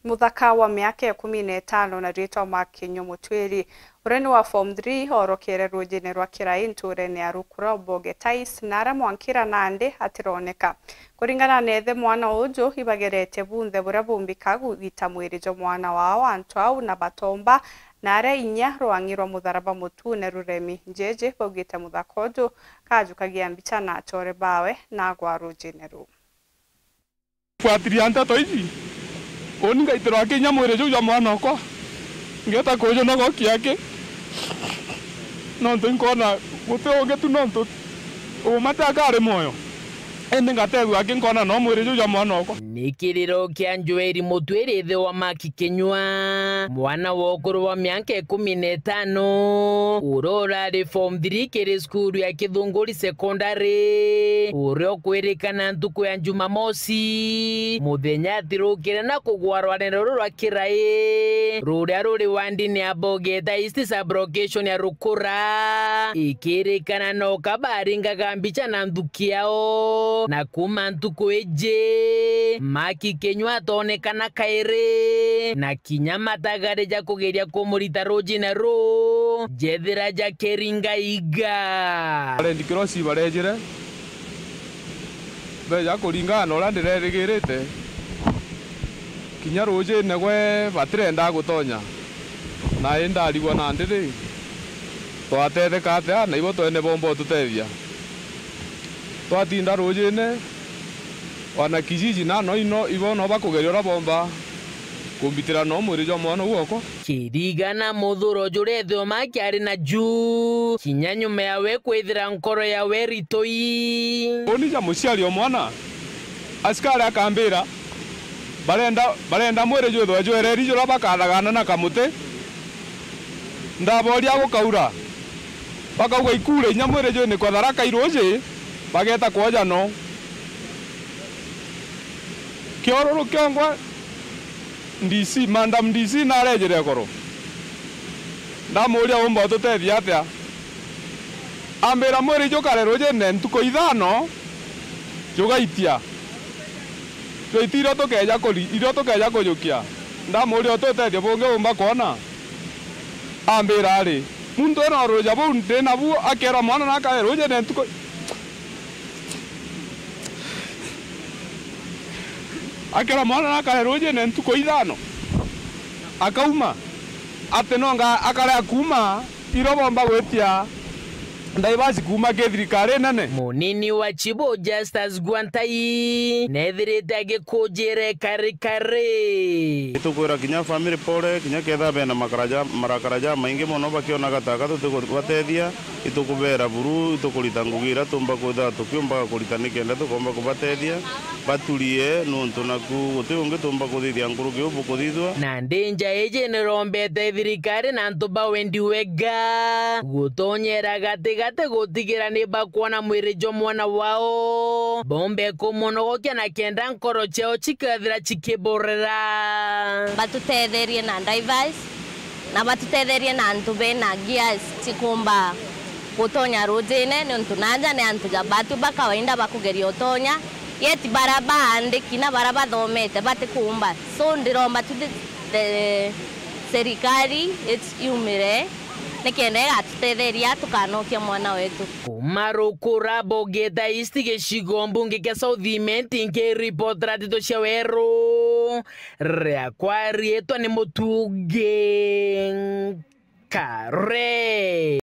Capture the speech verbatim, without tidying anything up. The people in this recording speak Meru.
Muthaka wa miaka ikumi na itano na ritwa Mark Kinyua Mutwiri, uria ni wa form three, orokere rujine rwa Kirai nturene ya Rukura Bogetais, na aria mwankira nandi atironeka. Kuringana na ithe mwana uju, ibagerete bunthe buria bumbika kugita mwiri jwa mwana wao antu au na batomba, na aria inya rwang'i rwa mutharaba mutune ruremi. Njeje baugite muthaka uju kajukagia mbicha na achore bawe na agwa rujine ruu. Fuatiria nteto iji, uni ngaitirwa kinya mwiri juu jwa mwana okwa, ngeta kujunogokia aki, nontu inkwona guti ungi tu nontu umate akari mwoyo, indi ngatethua aki nkona no mwiri juu jwa mwana okwa. Ni kiriro kia Joeli Mutwiri, ithe wa Mark Kinyua, mwana wa ukuru wa miaka ikumi na itano, uria urari form three kiri cukuru ya Kithunguri Secondary, uria ukwirikana ntuku ya Jumamosi muthenya atirukire na kugwa rwarene ruru rwa Kirai, ruria ruri wandini ya Bogeta East sub-location ya Rukura. Ikirikana no kabaringaga mbicha na nthuki yao, na kuma ntuku iji, Mark Kinyua atonekana kairi, na kinya matagari ja kugeria kumurita rujine ruu jethira jakeringa iga. Red Cross barejire, beja kuringana na uria ndirerigirite. Kinya rujine gwe batirenda gutonya. Na indarigwa nandi ri, twatetheka atia na ibo twene bomba ututethia? Twatinda rujine, wana kijiji na no ino ibo no bakugeria uria bomba kumbitira no mwiri jwa mwana uu okwa. Kirigana muthuro juria ithe o Mark ari naju, kinya nyuma yawe kwithira nkoro yawe ritui. Uni ja muciari o mwana, asikari akambira, barenda, barenda mwiri jwithwe jwereri juria bakathagana na kamuti. Ndaboria gukaura, bakauga ikure inya mwiri jwinikwe Tharaka iruji, bageta kwoja no. Kioruru kiongwa, D C, Madam D C narejire iguru. Ndamuria umba ututethia atia? Ambira mwiri jukare rujine ntuku ithano, jugaitia. Jwaitia irio tukeja kuri-, irio tukeja kujukia. Ndamuria uti utethio bungi umba kwona? Ambira ari, muntu ena uruja buu ndi nabu akeerwa mwana nakare rujine ntuku Akera mwana nakare rujine ntuku ithano, akauma, ati nonga akare akuuma, irio bomba gwitia ndaibasi kuuma ki thirikari nene. Munini wa Chibo Justus Gwantai nethirite agikujire kari kari. Itukwira kinya family pole, kinya ketha bena makaraja, marakara jamaingi mono bakionaga taka tutikubatethia. Itukubera buru, itukurita ngugi iria tumba kwithirwa tukiumbaga kurita nikenda tukomba kubatethia baturie, nuntu naku guti ungi tumba kuthithia nkuruki uu bukuthithua. Nandi nja iji nirombete thirikari na antu ba wendi wega gutonyera gatigati gutigira ni bakwona mwiri jwa mwana wao, bombe kumunogokia na kenda nkoro ciao cikethira cikiborera. Batutetherie na drivers. Na batutetherie na antu bena gears cikumba gutonya rujine, niuntu nanja ni antu ja batu ba kawaida bakugeria utonya, yet bara baandiki na bara bathomete batikumba. So, ndiromba tu the, the serikali it-, yumire nikenda igatutetheria tukanokia mwana wetu. Kuma Rukura, Bogeta East, gicigo mbunge kia South Imenti, nkiripotera ndeto cia Weru. Riakwa riitwa ni Mutungi Nkare.